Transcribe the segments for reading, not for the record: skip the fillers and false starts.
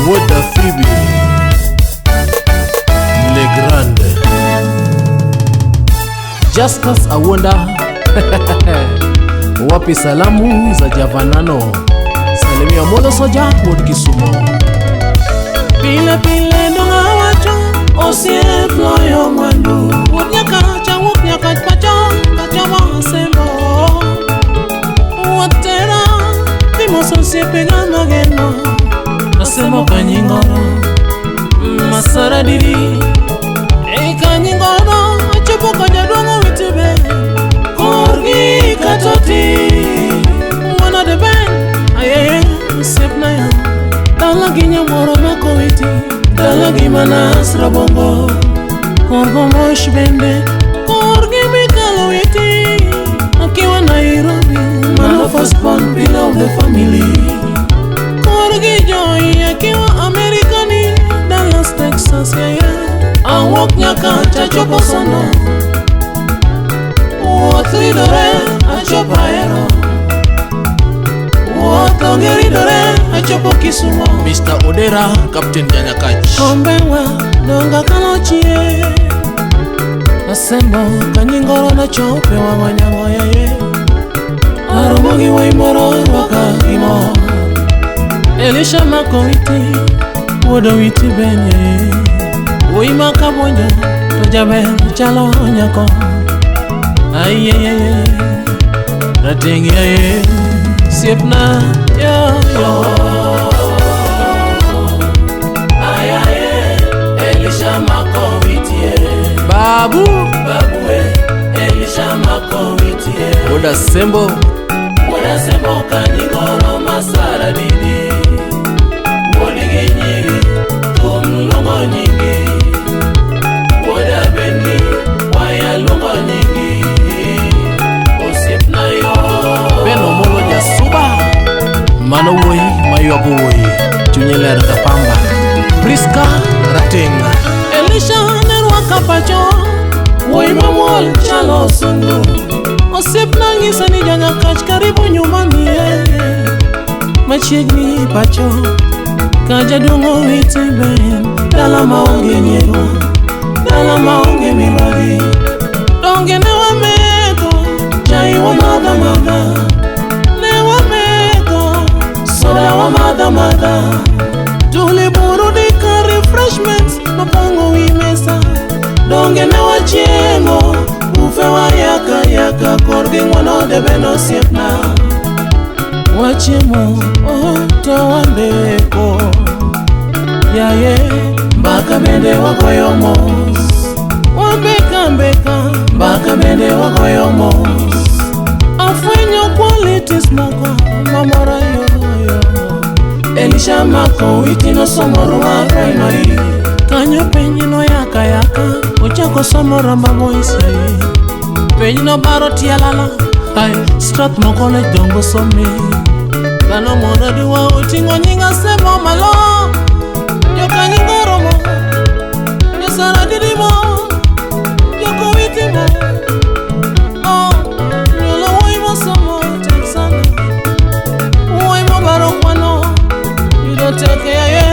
Wuoda Phoebe Le Grande. Justus Awonda. Wapi salamu za Javanano? Salimia Molo Soja wuod Kisumo. Pile pile donga wacho osiep loyo mwandu. Wuod Nyakach awuok Nyakach pacho kachomo Asembo. Wuoth tera dhi moso osiepega mageno. Asembo kanyingoro Masara didi. E kanyingoro achopo ka jaduong' owiti be. Korgi katoti Mwana de ben ayeye osiepna yo. Dala gi nyamoro mako witi. Dala gi manas rabongo. Korgo mosh bende. Korgi mikalo witi. Akiwa Nairobi. Mano first born pillar of the family. Korgi joy akiwa Amerikani. Dallas, Texas, yeah, yeah. Awuok Nyakach achopo Sono. Wuoth ridore achopo Ahero. Wuoth onge ridore achopo Kisumo. Mr. Odera, Captain Janyakach. Kombewa donga kalochie. Asembo kanyingoro nachope wang'onyango yeye. Aromo gi wuoyi moro rwaka gi mor. Elisha mako witi, wuod Owiti ben yeye. Wuoyi ma kabuonjo to jaber chalo nyako. Ayeyeye, rateng' yaye, osiepna yo yo. Ayaye, Elisha mako witie. Babu Babue, Elisha mako witie. Wuoda Sembo. Wuoda Sembo kanyingoro masara didi. Wuodi gi nyiri, thum luongo nyingi. Wuoda Beni, waya luongo nyingi. Osiepna yo. Ben Omolo Jasuba. Mano wuoyi maywago wuoyi. Chunye ler ka pamba. Priska Rateng. Elisha ne rwaka pacho, wuoyi mamuol chalo osungu. Osiepna nyisa ni janyakach karibu nyumbani machiegni pacho. Ka jaduong' owiti ben, dala maonge nyiego, dala maonge mibadhi. Donge ne wametho, chai wamadho amadha. Ne wametho, soda wamadho amadha. Tuliburudika refreshments mopong'o wi mesa. Donge ne wachiemo, bufe wayaka yaka korgi ng'wono de ben osiepna. Wachiemo, oh, to wambeko. Yaye, mbaka bende wagoyo mos. Wambeka mbeka, mbaka bende wagoyo mos. Afwenyo qualities moko mamora yo yo. Elisha mako witi nosomo Ruma Primary. Kanyo piny noyaka yaka, ochako somo Ramba Boys yaye. Piny nobaro tialala, ai Strathmore College dongo some. Dhano moro duwa oting'o nying Asembo malo. Jokanyingoro mo, Josara didi mo, Jokowiti mo. Oh, nyuolo wuoyi mosomo tek sana. Wuoyi mobaro kwano, yudo tek yaye.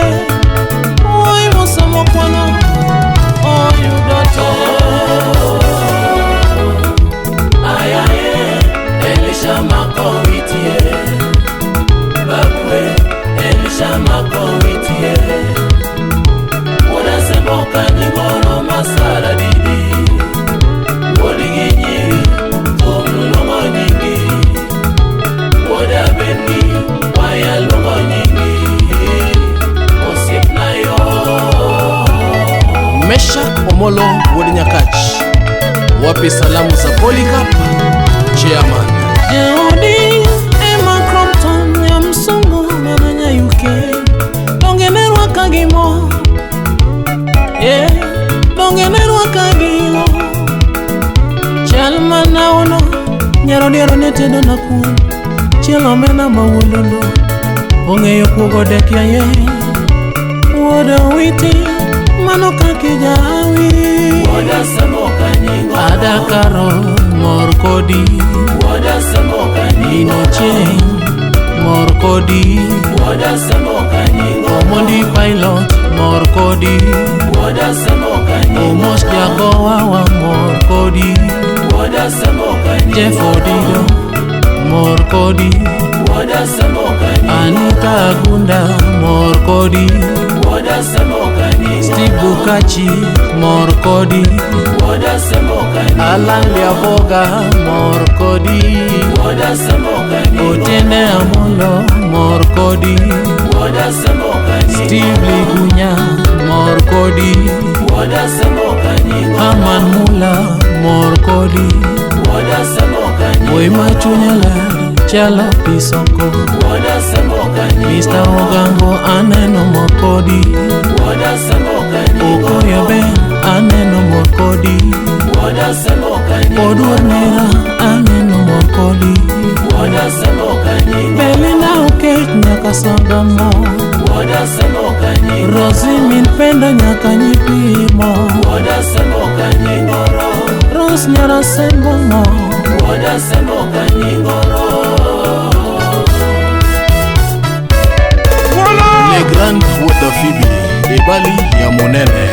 Wuoyi mosomo kwano, oh yudo tek. Ayaye, Elisha mako witie. Babue, Elisha mako witie. Wuoda Sembo kanyingoro masara didi. Wuodi gi nyiri, thum luongo nyingi. Wuoda Beni, waya luongo nyingi. Osiepna yo. Meshak Omolo wuod Nyakach. Wapi salamu za Polycarp Chairman. Jaodi Emma Crompton nyamsungu mana nya UK. Donge ne rwaka gi mo, yeah. Donge ne rwaka gi ilo. Chal mana ono, nyaro diero ne tedo na kuon. Chielo omena mawuolondo, ong'eyo kuogo dek yaye. Wuod Owiti, mano kaka ijawi. Wuoda Sembo kanyingoro. Adakaro mor kodi. Wuoda Sembo kanyingoro. Ino chieng' mor kodi. Wuoda Sembo kanyingoro. Omondi Pilot mor kodi. Wuoda Sembo kanyingoro. Omos Jagowa wa mor kodi. Wuoda Sembo kanyingoro. Jeff Odido mor kodi. Wuoda Sembo kanyingoro. Anita Agunda mor kodi. Wuoda Sembo kanyingoro. Steve Bukachi mor kodi. Wuoda Sembo kanyingoro. Alan Liavoga mor kodi. Wuoda Sembo kanyingoro. Otiende Amolo mor kodi. Wuoda Sembo kanyingoro. Steve Ligunya mor kodi. Wuoda Sembo kanyingoro. Aman Mula mor kodi. Wuoda Sembo kanyingoro. Wuoyi ma chunye ler chalo pi soko. Wuoda Sembo kanyingoro. Mr. Ogango aneno mor kodi. Wuoda Sembo kanyingoro. Okoyo Ben aneno mor kodi. Wuoda Sembo kanyingoro. Oduor nera aneno mor kodi. Wuoda Sembo kanyingoro. Belinda Okech nyaka Sangamo. Wuoda Sembo kanyingoro. Rosie min pendo nyaka nyipimo. Wuoda Sembo kanyingoro. Rose nyara Sembo mo. Wuoda Sembo kanyingoro. Le Grand Wuoda Fibi ebali ya monene.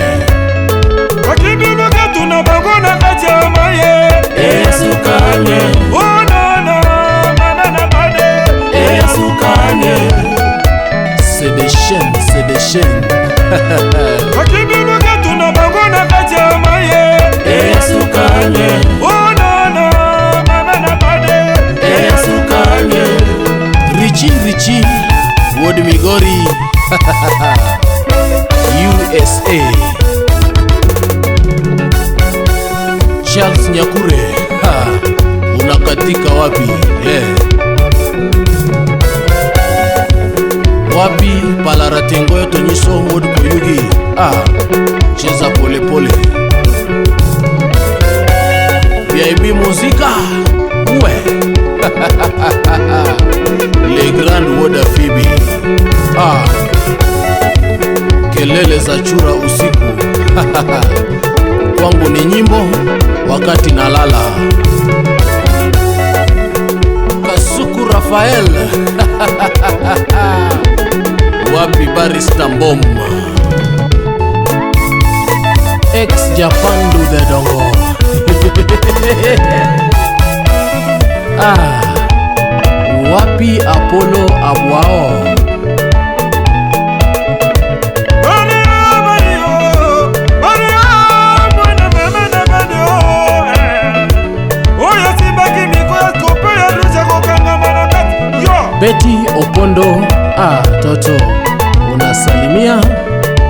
Bakibinoka tuna bango na kati ya maye. Esukane. Onana mama na bade. Esukane. C'est des chaînes, c'est des chaînes. Bakibinoka tuna bango na kati ya maye. Esukane. Onana mama na bade. Esukane. Richie Richie Wuod Migori USA. Charles Nyakure ha, unakatika wapi? Yeah. Wapi palaratengo tonyiso Wuod Koyugi. Ah, cheza pole pole. VIP Muzika uwe. Le Grand Wuoda Fibi. Ah, kelele za chura usiku. Kwangu ni nyimbo wakati nalala. Kasuku Rafael. Wapi Barista Mbom. Ex Japan do the dongo. Ah, wapi Apollo Abwao. Betty Opondo. Ah, toto unasalimia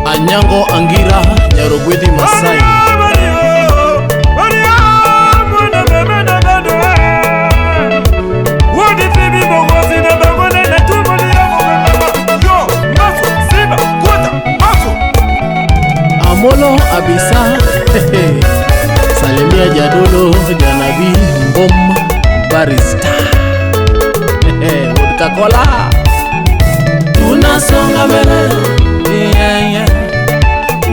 Anyango Angira Nyarogwethi Masai. Amolo Abisa. Salimia Jadolo Janabi Mbom Barista. Coca-Cola. Tunasonga mbele, yeah, yeah.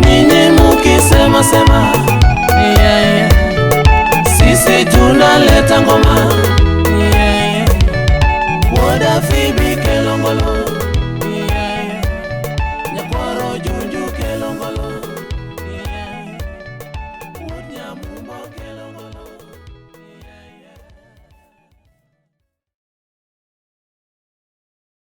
Nyinyi mukisema sema, yeah, yeah. Sisi tunaleta ngoma,